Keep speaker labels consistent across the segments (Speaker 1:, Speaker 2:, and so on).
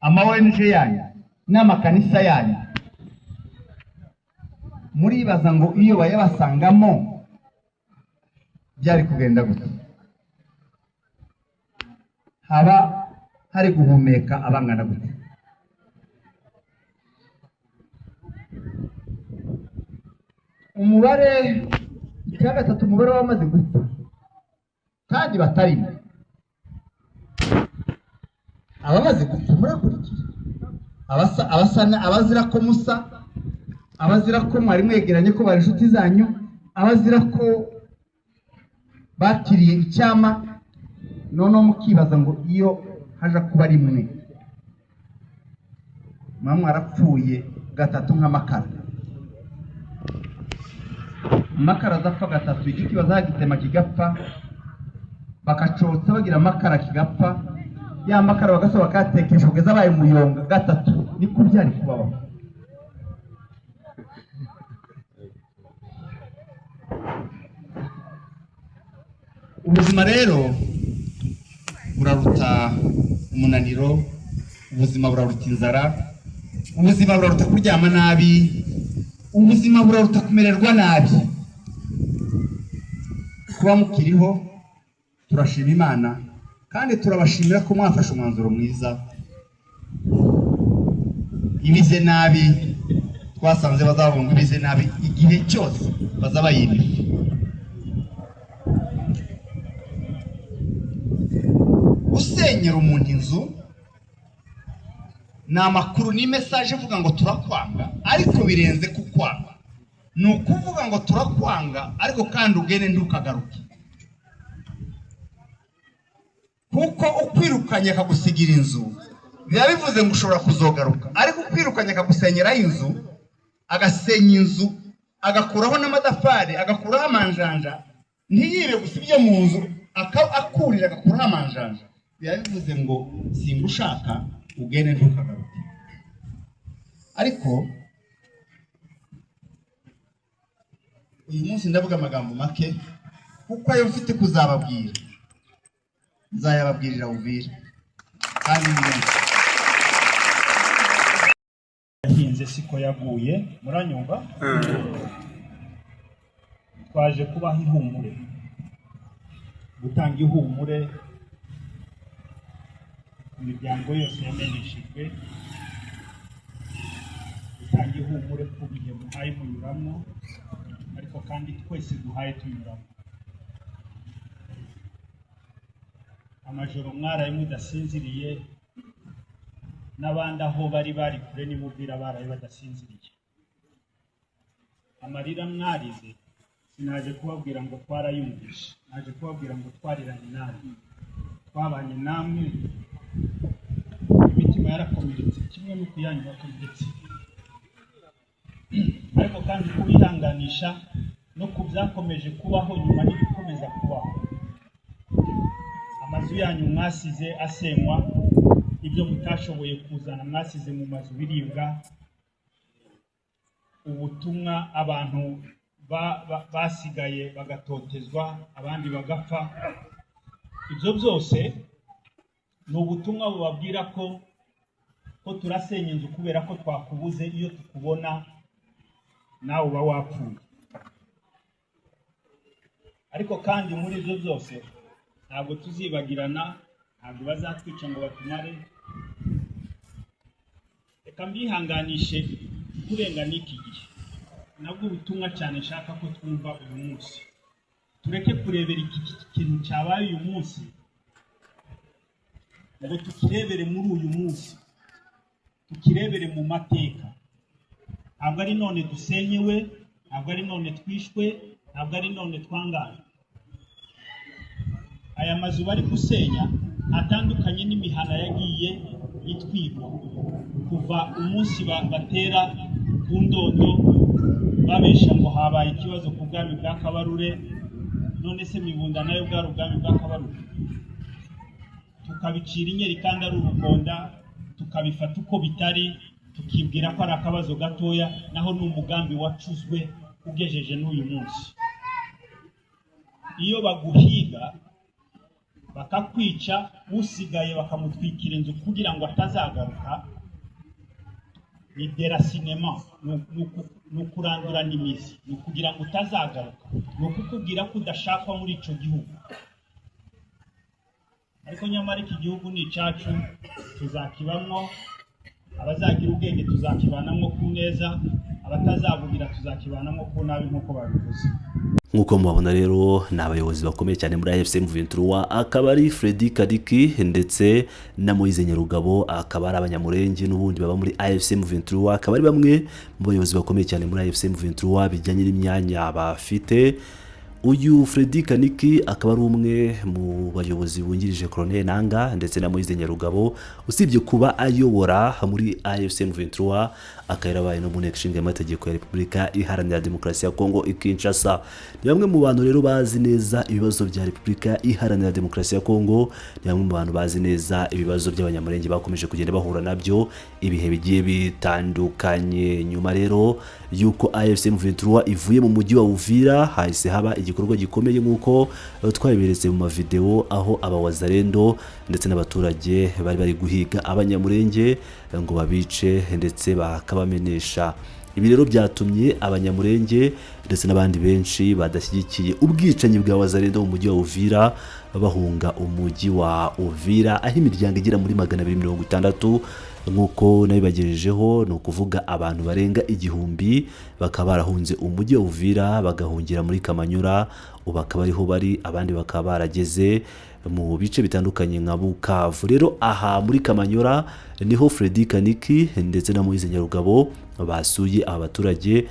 Speaker 1: ama ONG yanyu n'amakanisa yanyu, muribaza ngo iyo bayabasangamo byari kugenda gute? Haba hari guhumeka abangana gute? Umubare icya gatatu, umubare w'abamaze gupfa kandi batarimo abamaze gupfa, murakurikira abazira ko musa, abazira ko mwari mwegeranye ko bari inshuti zanyu, abazira ko bakiriye icyama, noneho mukibaza ngo iyo haja kuba rimwe muba mwarapfuye gatatu nk'amakara. Amakara azapfa gatatu, igiti bazagitema kigapfa, bakacotsa bagira amakara kigapfa, ya makara bagasoba bakayatekesha kugeza abaye umuyonga gatatu. Niko byari kubaho. Ubuzima rero buraruta umunaniro, ubuzima buraruta inzara, ubuzima buraruta kuryama nabi, ubuzima buraruta kumererwa nabi. Kuba mukiriho turashima Imana kandi turabashimira ko mwafashe umwanzuro mwiza. Ibize nabi twasanze bazabunga ibize nabi igihe cyose bazabayimira. Gusenyera umuntu inzu ni amakuru, ni message ivuga ngo turakwanga, ariko birenze kukwanga. Ni ukuvuga ngo turakwanga ariko kandi ugende ntukagaruke, kuko ukwirukanye akagusigira inzu biba bivuze ngo ushobora kuzogaruka, ariko ukwirukanye akagusenyera inzu, agasenya inzu agakuraho n'amatafari, agakuraho amanjanja, ntiyibe gusa ibyo mu nzu, akurira agakuraho amanjanja, biba bivuze ngo singushaka ugende ntukagaruke. Ariko uyu munsi ndavuga amagambo make kuko ayo mfite kuzababwira nzayababwirira Uvira kandi ni menshi.
Speaker 2: Yahinze siko yaguye, muranyumva? Twaje kubaha ihumure, gutanga ihumure ku miryango yose yameneshejwe, gutanga ihumure ku bihe muhaye munyuramo, ariko kandi twese duhaye tunyuramo. Amajoro mwaraye mudasinziriye, n'abandi aho bari bari kure nimubwira baraye badasinziriye. Amarira mwarize sinaje kubabwira ngo twarayumvishe, naje kubabwira ngo twariranye namwe, twabanye namwe, imitima yarakomeretse kimwe n'uko iyanyu yakomeretse. Ariko kandi kubihanganisha no kubyakomeje kubaho nyuma n'ibikomeza kubaho. Amazu yanyu mwasize asenywa, ibyo mutashoboye kuzana mwasize mu mazu biribwa. Ubutumwa abantu basigaye bagatotezwa, abandi bagapfa, ibyo byose ni ubutumwa bubabwira ko turasenya inzu kubera ko twakubuze, iyo tukubona nawe uba wapfuye. Ariko kandi muri ibyo byose ntabwo tuzibagirana, ntabwo bazatwica ngo batumare. Reka mbihanganishe kurenga n'iki gihe, nabwo ubutumwa cyane nshaka ko twumva uyu munsi. Tureke kurebera iki kintu cyabaye uyu munsi ngo tukirebere muri uyu munsi, tukirebere mu mateka. Ntabwo ari none dusenyewe, ntabwo ari none twishwe, ntabwo ari none twangajwe. Aya mazu bari gusenya atandukanye n'imihana yagiye itwikwa kuva umunsi batera ku ndondo babesha ngo habaye ikibazo ku bwami bwa Kabarure. None se Mibunda nayo bwari ubwami bwa Kabarure? Tukabicira inyeri kandi ari urukonda, tukabifata uko bitari, tukibwira ko ari akabazo gatoya, naho ni umugambi wacuzwe ugejeje n'uyu munsi. Iyo baguhiga Bakakwica, usigaye bakamutwikira inzu kugira ngo atazagaruka. Ni déracinement, ni ukurandurana imizi, ni ukugira ngo utazagaruka, ni ukukubwira ko udashakwa muri ico gihugu. Ariko nyamara iki gihugu ni icacu, tuzakibamwo. Abazagira ubwenge tuzakibanamwo ku neza, abatazabugira tuzakibanamwo ku nabi, nk'uko babivuze.
Speaker 3: Nk'uko mubabona rero, ni abayobozi bakomeye cyane muri AFC M23, akaba ari Freddy Kaniki ndetse na Moise Nyarugabo, akaba ari Abanyamurenge n'ubundi baba muri AFC M23, akaba ari bamwe mu bayobozi bakomeye cyane muri AFC M23 bijyanye n'imyanya bafite. Uyu Freddy Kaniki akaba ari umwe mu bayobozi bungirije Colonel Nanga ndetse na Moise Nyarugabo. Usibye kuba ayobora muri AFC M23, akaba yarabaye no mu Nteko Ishinga Amategeko ya Repubulika Iharanira Demokarasi ya Kongo i Kinshasa. Ni bamwe mu bantu rero bazi neza ibibazo bya Repubulika Iharanira Demokarasi ya Kongo, ni bamwe mu bantu bazi neza ibibazo by'Abanyamurenge bakomeje kugenda bahura nabyo ibihe bigiye bitandukanye. Nyuma rero y'uko AFC M23 ivuye mu mujyi wa Uvira, hahise haba igikorwa gikomeye nk'uko twabiberetse mu mavideo, aho Abawazarendo ndetse n'abaturage bari bari guhiga Abanyamurenge ngo babice ndetse bakabamenesha. Ibi rero byatumye Abanyamurenge ndetse n'abandi benshi badashyigikiye ubwicanyi bwa Wazarendo mu mujyi wa Uvira bahunga umujyi wa Uvira, aho imiryango igera muri 260, nk'uko nabibagejejeho, ni ukuvuga abantu barenga 1000, bakaba barahunze umujyi wa Uvira bagahungira muri Kamanyura, ubu akaba ariho bari, abandi bakaba barageze mu bice bitandukanye nka Bukavu. Rero aha muri Kamanyura niho Freddy Kaniki ndetse na Moise Nyarugabo basuye aba baturage,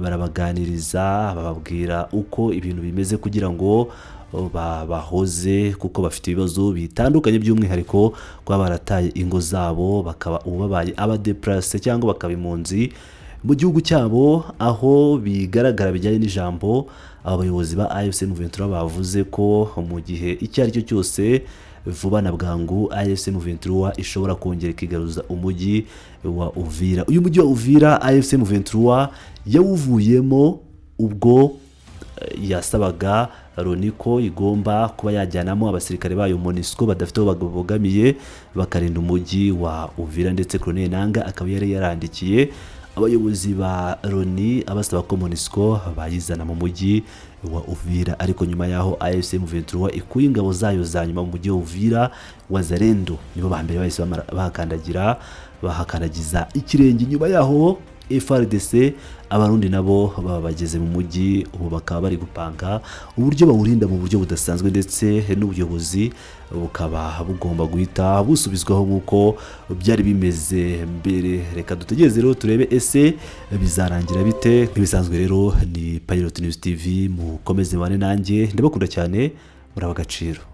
Speaker 3: barabaganiriza, bababwira uko ibintu bimeze kugira ngo babahoze, kuko bafite ibibazo bitandukanye, by'umwihariko kuba barataye ingo zabo, bakaba ubu babaye abadéplacés cyangwa bakaba impunzi mu gihugu cyabo, aho bigaragara bijyanye n'ijambo aba bayobozi ba AFC M23 bavuze ko mu gihe icyo ari cyo cyose, vuba na bwangu, AFC M23 ishobora kongera ikigaruza umujyi wa Uvira. Uyu mujyi wa Uvira AFC M23 yawuvuyemo ubwo yasabaga Loni ko igomba kuba yajyanamo abasirikare bayo MONUSCO badafite aho babogamiye, bakarinda umujyi wa Uvira. Ndetse Colonel Nanga akaba yari yarandikiye abayobozi ba Loni abasaba ko MONUSCO bayizana mu mujyi wa Uvira. Ariko nyuma y'aho AFC M23 ikuye ingabo zayo za nyuma mu mujyi wa Uvira, Wazarendo nibo ba mbere bahise bahakandagira, bahakandagiza ikirenge. Nyuma y'aho FARDC, Abarundi nabo baba bageze mu mujyi, ubu bakaba bari gupanga uburyo bawurinda mu buryo budasanzwe, ndetse n'ubuyobozi bukaba bugomba guhita busubizwaho nk'uko byari bimeze mbere. Reka dutegereze rero turebe ese bizarangira bite. Nk'ibisanzwe rero ni Pilot News TV, mukomeze mubane nanjye, ndabakunda cyane, muraba agaciro.